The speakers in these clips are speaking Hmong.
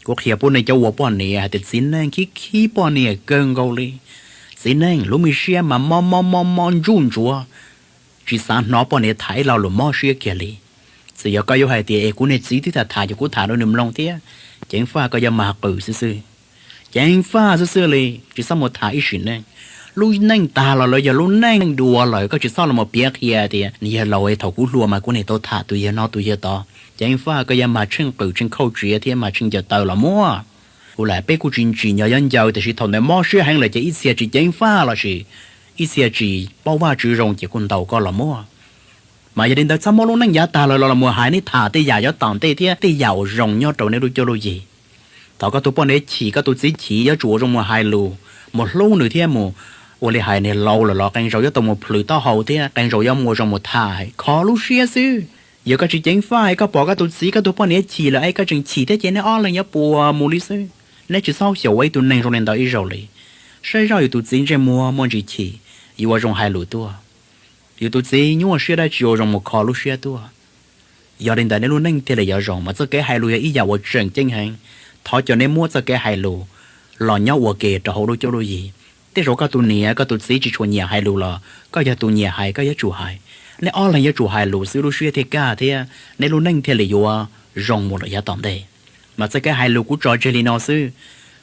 Kuv qhia pub nej cov ua poj niam hais tias txiv neej khib khib poj niam kawg nkaus li. Txiv neej lub me siab mas mob mob mob mob ntsuj ntsuav, tsis xav hnov poj niam tham ib lo lus mob siab kiag li. Txawm yog koj yuav hais tias es kuv niag txiv twb tham tham ces kuv tham rau nws mloog thiab, ceev faj koj yuav mag qws xwb xwb. Ceev faj xwb xwb li, tsis txhob mus tham ib sim neej. Lub neej tag los lawv yog lub neej dua lawm, koj tsis txhob los piav qhia tias niag yawg laus thaum kuv hluas mas kuv niam tau tham tus yawg no tus yawg tod. Ceev faj koj yuav mag tsheej qws tsheej khauj tsiav thiab mag tsheej ncaws taw los muaj. Kuv lam peb kuj tsis ntsim nyog yuav ncaws, tiam sis thaum ntawd mob siab heev lawm ces ib txhia tsis ceev faj los sis ib txhia tsis paub Vajtswv zoo ces kuj ntaus koj los muaj. Mas yog li ntawd txhob muab lub neej yav tag lawm los mus hais, nej tham tej yam yuav tom ntej thiab tej yam uas zoo nyob rau nej lub cuab lub yig. Thaum koj tus poj niam chim koj tus txiv chim yuav tsum ua zoo mus hais lus, mus hlub nws thiab mus ua li hais niag laus lawm los qee zaus yuav tau mus plhws taub hau thiab qee zaus yuav mus ua zoo mus tham kho lub siab xwb. Yog koj tsis ceev faj, koj pom koj tus txiv koj tus poj niam chim lawm es koj tseem chim thiab ces nej ob leeg yuav puas mus li xwb. Nej tsis txhob xyaum ua ib tug neeg zoo li ntawd ib zaug li. Saib zoj yus tus txiv ntsej muag muaj ntsis chim, yuav ua zoo hais lus tuaj. Yus tus txiv nyuaj siab dab tsi ua zoo mus kho lub siab tuaj. Yog li ntawd nej lub neej thiaj li yuav zoo, mas txoj kev hais lus yog ib yam uas tseem ceeb heev. Thov caw nej muab txoj kev hais lus los nyob ua ke rau hauv lub cuab lub yig. Tej zaum koj tus niam koj tus txiv tsis tshua nyiam hais lus los koj yog tus nyiam hais koj yuav tsum hais. Nej ob leeg yuav tsum hais lus xwb lub siab thiaj kaj thiab nej lub neej thiaj li yuav zoo mus lawm yav tom ntej. Mas txoj kev hais lus kuv tso tseg li no xwb.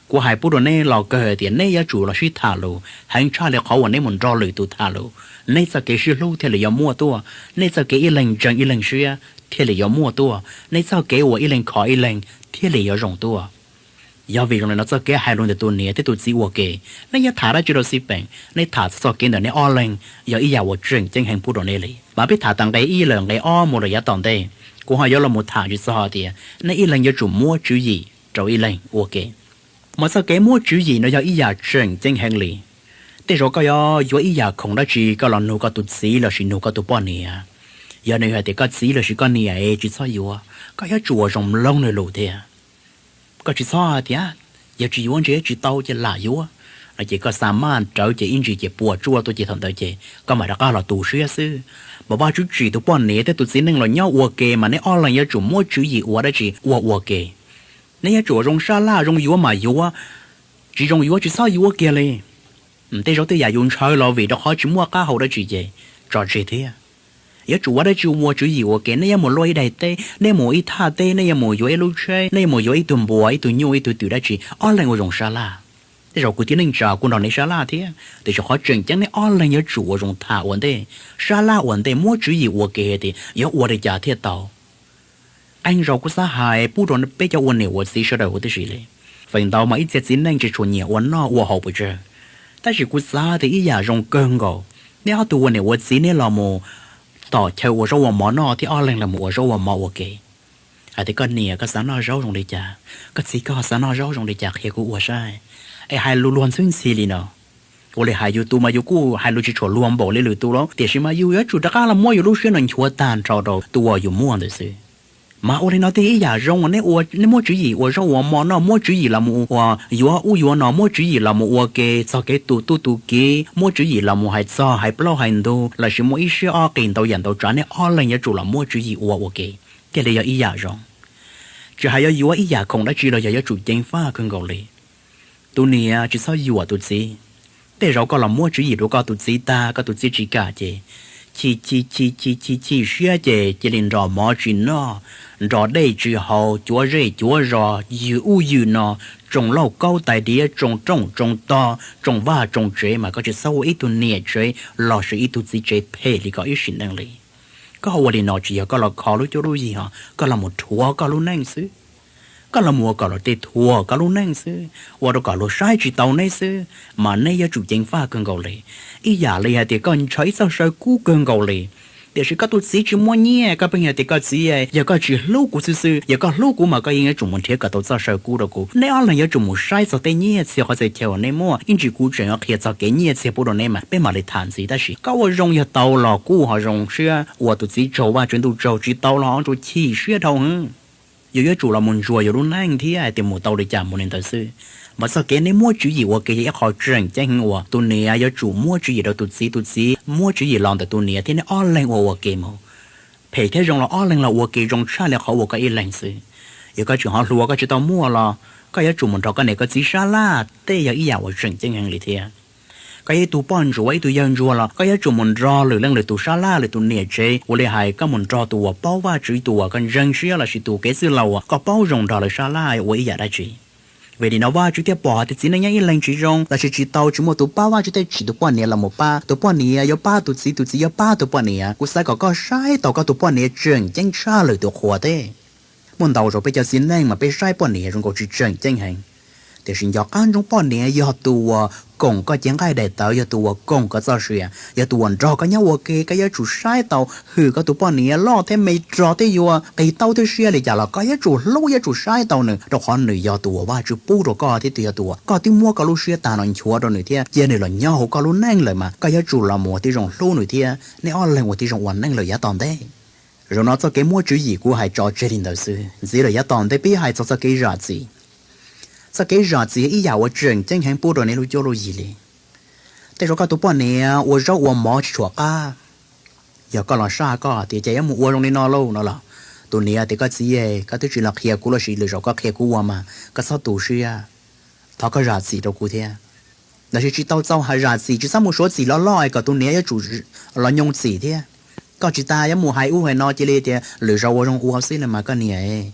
Kuv hais pub rau nej los kawg tias nej yuav tsum los sib tham lus heev tshaj li qhov uas nej mus nrog lwm tus tham lus. Nej txoj kev sib hlub thiaj li yuav muaj tuaj, nej txoj kev ib leeg ntseeg ib leeg siab thiaj li yuav muaj tuaj, nej txoj kev uas ib leeg kho ib leeg thiaj li yuav zoo tuaj. Yog vim zoo li no txoj kev hais lus ntawm tus niam thiab tus txiv ua ke, nej yuav tham dab tsi rau xij peem, nej tham txog txoj kev ntawm nej ob leeg yog ib yam uas tseem ceeb heev pub rau nej li. Mas peb tham tas nqe ib lawm nqe ob mus lawm yav tom ntej, kuv ho yuav los mus tham tsis txog tias nej ib leeg yuav tsum muab tswv yim rau ib leeg ua ke. Mas txoj kev muab tswv yim no yog ib yam tseem ceeb heev li. Tej zaum koj yuav yuav ib yam khoom dab tsi koj los nug koj tus txiv lossis nug koj tus poj niam, yog nws hais tias koj txiv lossis koj niam es tsis txhob yuav, koj yuav tsum ua zoo mloog nws lus thiab. Koj tsis txhob hais tias yog tsis yuav ntshe tsis tau ces lam yuav no ces koj xa maj rawv ces ib ntsis ces puas tsuaj tuaj ces thaum ntawd ces koj mam rov qab los tu siab xwb. Mas Vajtswv tsim tus poj niam thiab tus txiv neej los nyob ua ke mas neb ob leeg yuav tsum muab tswv yim ua dab tsi ua ua ke. Neb yuav tsum ua zoo sab laj, zoo yuav mas yuav, tsis zoo yuav tsis txhob yuav kiag li. Tej zaum tej yam yus ntshaw los vim rau qhov tsis muaj qab hau dab tsi ces tso tseg thiab. Yuav tsum ua dab tsi ua tswv yim ua ke, neb yuav mus luaj ib daim teb, neb mus ib thaj teb, neb yuav mus yuav ib lub tsheb, neb yuav mus yuav ib tug npua ib tug nyuj ib tug twm dab tsi, ob leeg ua zoo sab laj. Tej zaum kuv tib neej tsa kuv nrog neb sab laj thiab, tiam sis qhov tseem ceeb neb ob leeg yuav tsum ua zoo tham ua ntej, sab laj ua ntej, muab tswv yim ua ke tias yuav ua li cas thiaj tau. Qee zaus kuv xav hais pub rau peb cov ua niam ua txiv sawv daws huv tib si li. Feem ntau mas ib txhia txiv neej tsis tshua nyiam ua noj ua haus pes tsawg, tab sis kuv xav tias ib yam zoo kawg nkaus, neb ob tug ua niam ua txiv neb los mus tom chaw ua zaub ua mov noj thiab ob leeg los mus ua zaub ua mov ua ke. Hais tias koj niam koj xav noj zaub zoo li cas, koj txiv koj xav noj zaub zoo li cas qhia kuv ua saib, es hais lus luag ntxhwb ntxhi li no. Ua li hais yus tus mas yus kuj hais lus tsis tshua luag npaum li lwm tus los tiam sis mas yus yuav tsum rov qab los muab yus lub siab no nchuav tag nrho rau tus uas yus muaj ntawd xwb. Mas ua li no thiaj ib yam zoo, neb muab tswv yim ua zaub ua mov noj, muab tswv yim los mus ua yuav ub yuav no, muab tswv yim los mus ua ke txog kev tu tub tu kiv, muab tswv yim los mus hais txog hais plaub hais ntug lossis muaj ib siab ob qig ntau yam ntau tsav, neb ob leeg yuav tsum los muab tswv yim ua ua ke, thiaj li yog ib yam zoo. Tsis hais yuav yuav ib yam khoom dab tsi los yog yuav tsum ceev faj kawg nkaus li. Tus niam tsis txhob yuam tus txiv. Tej zaum koj los muab tswv yim rau koj tus txiv tag koj tus txiv tsis kam ces chim chim chim chim chim chim siab ces cia li nrog mov tsis noj, nrog dej tsis haus, cuav zej cuav zos, yws ub yws no, tsoo lauj kaub tais diav, tsoo rooj tsoo tog, tsoo vaj tsoo tsev, mas koj tsis txhob ua ib tug niam tsev lossis ib tug txiv tsev phem li koj ib sim neej li. Koj ua li no tsis yog koj los kho lub cuab lub yig os, koj los mus rhuav koj lub neej xwb. Koj los mus ua kom luag tej thuam koj lub neej xwb, ua rau kom luag saib tsis taus neb xwb, mas neb yuav tsum ceev faj kawg nkaus li. Ib yam li hais tias koj ntshaw ib txoj saw kub kawg nkaus li, tiam sis koj tus txiv tsis muaj nyiaj, koj pheej hais tias koj txiv, yog koj tsis hlub kuv xwb xwb, yog koj hlub kuv mas koj yeej yuav tsum mus nrhiav kom tau txoj saw kub rau kuv. Neb ob leeg yuav tsum mus saib txog tej nyiaj txiag qhov txhia chaw uas neb muaj, ib ntsis kuv tseem yuav qhia txog kev nyiaj txiag pub rau neb mas peb mam li tham ntxiv. Tab sis koj ua zoo yog tau los kuj ho zoo siab ua tus txiv tsaug vaj tsaug ntuj tsaug, tsis tau los ho tsuas chim siab dhau heev. Yus yuav tsum los mus ntsuas yus lub neej thiab hais tias mus tau li cas mus li ntawd xwb. Mas txoj kev neb muab tswv yim ua ke yog ib qho tseem ceeb heev uas tus niam yuav tsum muab tswv yim rau tus txiv, tus txiv muab tswv yim los ntawm tus niam thiab neb ob leeg ua ua ke mus. Phem thiab zoo los ob leeg los ua ke zoo tshaj li qhov ua koj ib leeg xwb. Yog koj tseem ho hluas koj tsis tau muaj los koj yuav tsum mus nrog koj niam koj txiv sab laj, tej yog ib yam uas tseem ceeb heev li thiab. Koj yog ib tug poj ntsuam ib tug yawg ntsuag los koj yuav tsum mus nrog lwm leej lwm tus sab laj, lwm tus niam tsev, ua li hais koj mus nrog tus uas paub Vajtswv, tus uas koj ntseeg siab lossis tus kev txwj laus uas koj paub zoo nrog lawv sab laj ua ib yam dab tsi. Vim li no Vajtswv thiaj pom hais tias txiv neej nyob ib leeg tsis zoo lossis tsis tau tsis muaj tus pab Vajtswv thiaj tsim tus poj niam los mus pab tus poj niam, yuav pab tus txiv, tus txiv yuav pab tus poj niam. Kuv xav kom koj saib tau koj tus poj niam tseem ceeb tshaj lwm tus qhua thiab. Muaj ntau zaus peb cov txiv neej mas peb saib poj niam zoo nkaus tsis tseem ceeb heev, tiam sis nco qab ntsoov poj niam yog tus uas koom koj cev nqaij daim tawv, yog tus uas koom koj txoj sia, yog tus uas nrog koj nyob ua ke. Koj yuav tsum saib tau hwm koj tus poj niam, loj thiab me, rog thiab yuag, qis taub thiab siab li cas los koj yuav tsum hlub, yuav tsum saib tau nws, rau qhov nws yog tus uas Vajtswv pub rau koj thiab tus yog tus uas koj twb muab koj lub siab tag no nchuav rau nws thiab cia nws los nyob hauv koj lub neej lawm mas koj yuav tsum los mus ua tib zoo hlub nws thiab nej ob leeg ua tib zoo ua neej lawm yav tom ntej. Zaum no txoj kev muab tswv yim kuv hais tso tseg li ntawd xwb, ntxiv lawm yav tom ntej peb hais txog txoj kev zam txim. Txoj kev zam txim yog ib yam uas tseem ceeb heev pub rau nej lub cuab lub yig li. Tej zaum koj tus poj niam ua zaub ua mov tsis tshua qab, yog koj los saj koj tias ces yuav mus ua zoo li no lauj no los tus niam tias koj txiv, koj twb tsis los qhia kuv lossis lwm zaus koj qhia kuv ua mas koj txhob tu siab, thov koj zam txim rau kuv thiab. Lossis tsis tau txaus hais zam txim, tsis txhob mus suav txim loj loj es kom tus niam yuav tsum los nyoo txim thiab. Koj tsis tas yuav mus hais ub hais no cia li tias lwm zaus ua zoo ua xwb no mas koj niam.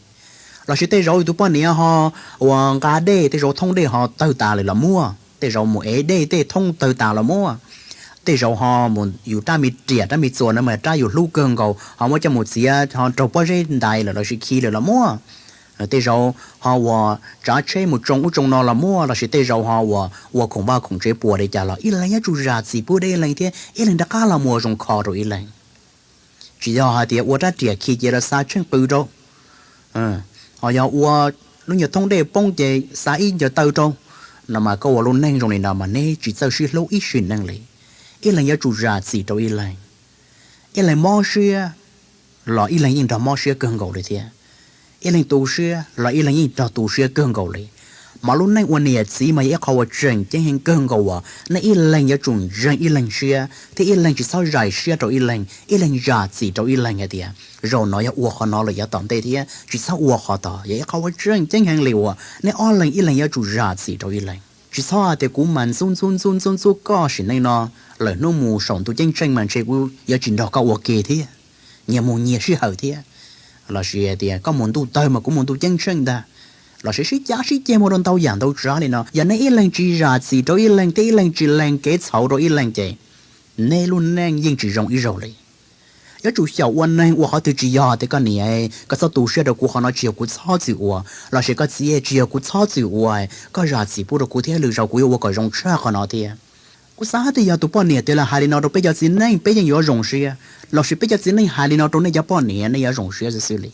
Lossis tej zaum yus tus poj niam ho uas nqa dej, tej zaum thoob dej ho tawg tas lawm los muaj, tej zaum mus ev dej tej thoob tawg tas los muaj, tej zaum ho mus yus rab me riam rab me txuas no mas rab yus hlub kawg nkaus ho muab coj mus txiav ho raug pob zeb ntais lawm lossis khi lawm los muaj, tej zaum ho uas tsav tsheb mus tsoo ub tsoo no los muaj, lossis tej zaum ho uas ua khoom vaj khoom tsev puas li cas los ib leeg yuav tsum zam txim pub deb ib leeg thiab ib leeg rov qab los mus ua zoo kho rau ib leeg. Tsis yog hais tias ua rab riam khi ces los xa tsheej qw rau, ho yog ua lub nyuag thoob dej poob ces xa ib ncaws taw rau, no mas koj ua lub neej zoo li no mas neb tsis txawj sib hlub ib sim neej li. Ib leeg yuav tsum zam txim rau ib leeg. Ib leeg mob siab los ib leeg yeej nrog mob siab kawg nkaus li thiab. Ib leeg tu siab los ib leeg yeej nrog tu siab kawg nkaus li. Mas lub neej ua niam txiv mas yog ib qho uas tseem ceeb heev kawg nkaus uas nej ib leeg yuav tsum ntseeg ib leeg siab thiab ib leeg tsis txhob zais siab rau ib leeg, ib leeg zam txim rau ib leeg hais tias zaum no yog ua qhov no lawm yav tom ntej thiab tsis txhob ua qhov tod. Yog ib qho uas tseem ceeb heev li uas nej ob leeg ib leeg yuav tsum zam txim rau ib leeg. Tsis txhob hais tias kuv mas ntxub ntxub ntxub ntxub ntxub koj sim neej no, lwm hnub mus saum ntuj ceeb tsheej mas ntshe kuv yuav tsis nrog koj ua ke thiab, nyias mus nyias sij hawm thiab. Lossis hais tias koj mus ntuj tawg mas kuv mus ntuj ceeb tsheej ntag. Lossis sib cav sib ceg mus rau ntau yam ntau tsav li no, yog nej ib leeg tsis zam txim rau ib leeg thiab ib leeg tsis lees kev txhaum rau ib leeg ces nej lub neej yeej tsis zoo ib zaug li. Yuav tsum xyaum ua neeg ua qhov twg tsis yog tias koj niam, koj txhob tu siab rau kuv, qhov no tsis yog kuv txhob txwm ua, lossis koj txiv, tsis yog kuv txhob txwm ua, koj zam txim pub rau kuv thiab lwm zaus kuv yuav ua kom zoo tshaj qhov no thiab. Kuv xav tias yog tus poj niam twg los hais li no rau peb cov txiv neej peb yeej yuav zoo siab, lossis peb cov txiv neej hais li no rau nej cov poj niam nej yuav zoo siab xwb xwb li.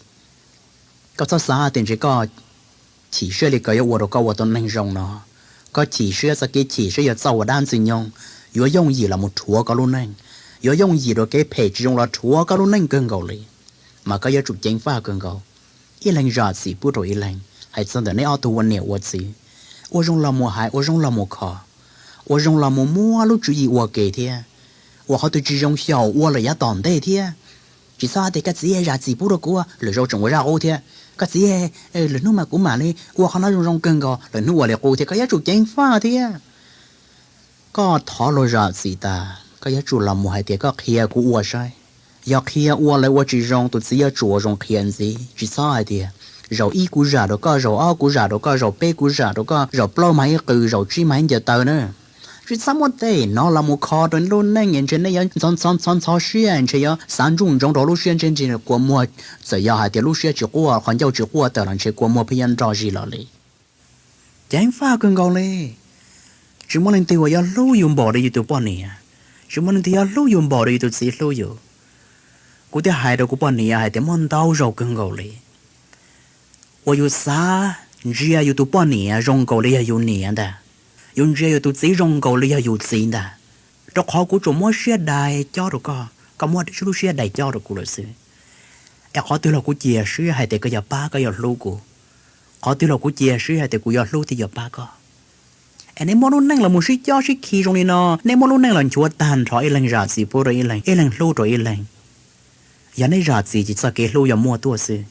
Koj txhob xav tias ntshe koj chim siab li ko yuav ua rau koj ua tau neeg zoo no. Koj chim siab, txoj kev chim siab yog txoj uas dab ntxwg nyoog, yuav yooj yim los mus rhuav koj lub neej, yuav yooj yim rau kev phem tsis zoo los rhuav koj lub neej kawg nkaus li. Mas koj yuav tsum ceev faj kawg nkaus, ib leeg zam txim pub rau ib leeg. Hais txog ntawm neb ob tug ua niam ua txiv, ua zoo los mus hais, ua zoo los mus kho, ua zoo los mus muab lub tswv yim ua ke thiab. Ua qhov twg tsis zoo xyaum ua lawm yav tom ntej thiab. Tsis txhob tias koj txiv zam txim pub rau kuv, lwm zaus tseem ua zaj qub thiab. Koj txiv, lwm hnub mas kuv mam li ua qhov no zoo zoo kawg nkaus, lwm hnub ua li qub thiab, koj yuav tsum ceev faj thiab. Koj thov luag zam txim tas, koj yuav tsum los mus hais tias koj qhia kuv ua saib. Yog qhia ua lawv ua tsis zoo, tus txiv yuav tsum ua zoo qhia ntxiv. Tsis txhob hais tias zaum ib kuv zam rau koj, zaum ob kuv zam rau koj, zaum peb kuv zam rau koj, zaum plaub mas ib qws, zaum tsib mas ib ncaws taw na. Tsis txhob muab tej no los mus kho rau lub neej, ntshe nej yuav ntxhov ntxhov ntxhov siab, ntshe yuav xav ntsuj ntsoov rau lub siab, ntshe ntshe kua muag, txawm yog hais tias lub siab tsis quaj, qhov ncauj tsis quaj tawm los ntshe kua muag pheej yuav nrog zis los li. Ceev faj kawg nkaus li. Tsis muaj leej twg uas yuav hlub yus npaum li yus tus poj niam, tsis muaj leej twg yuav hlub yus npaum li yus tus txiv hlub yus. Kuv thiaj hais rau kuv poj niam hais tias muaj ntau zaus kawg nkaus li uas yus xav ntsia yus tus poj niam zoo nkaus li yog yus niam ntag, yus ntsia yus tus txiv zoo nkaus li yog yus txiv ntag, rau qhov kuv tsuas muab siab dais cob rau koj, koj muab lub siab dais cob rau kuv lawm xwb. Es qhov twg los kuv cia siab hais tias koj yuav pab koj yuav hlub kuv, qhov twg los kuv cia siab hais tias kuv yuav hlub thiab yuav pab koj. Es neb muab lub neej los mus sib cob sib khi zoo li no, neb muab lub neej los nchuav tag nrho, ib leeg zam txim pub rau ib leeg, ib leeg hlub rau ib leeg. Yog neb zam txim ces txoj kev hlub yuav muaj tuaj xwb.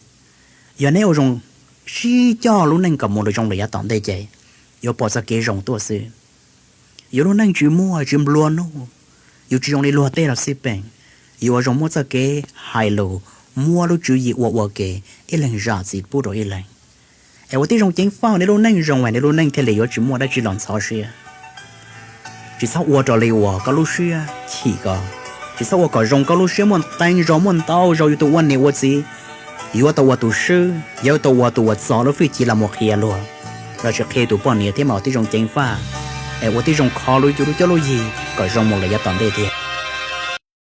Yog neb ua zoo sib coj lub neej kom mus zoo li yav tom ntej ces yuav pom txoj kev zoo tuaj xwb. Yus lub neej tsis muaj tsis nplua nuj, yus tsis zoo li luag tej los xij peem, yus ua zoo muab txoj kev hais lus, muab lub tswv yim ua ua ke, ib leeg zam txim pub rau ib leeg. Es ua tib zoo ceev faj nej lub neej zoo es nej lub neej thiaj li yuav tsis muaj dab tsi los ntxhov siab. Tsis txhob ua raws li uas koj lub siab chim ko, tsis txhob ua kom zoo koj lub siab muaj qee zaus muaj ntau zaus yus tus ua niam ua txiv yuav tau ua tus swb, yuav tau ua tus uas txo lub fwj chim los mus qhia luag, los sis qhia tus poj niam thiab mas ua tib zoo ceev faj, es ua tib zoo kho lub yus lub cuab lub yig kom zoo mus lawm yav tom ntej tiag.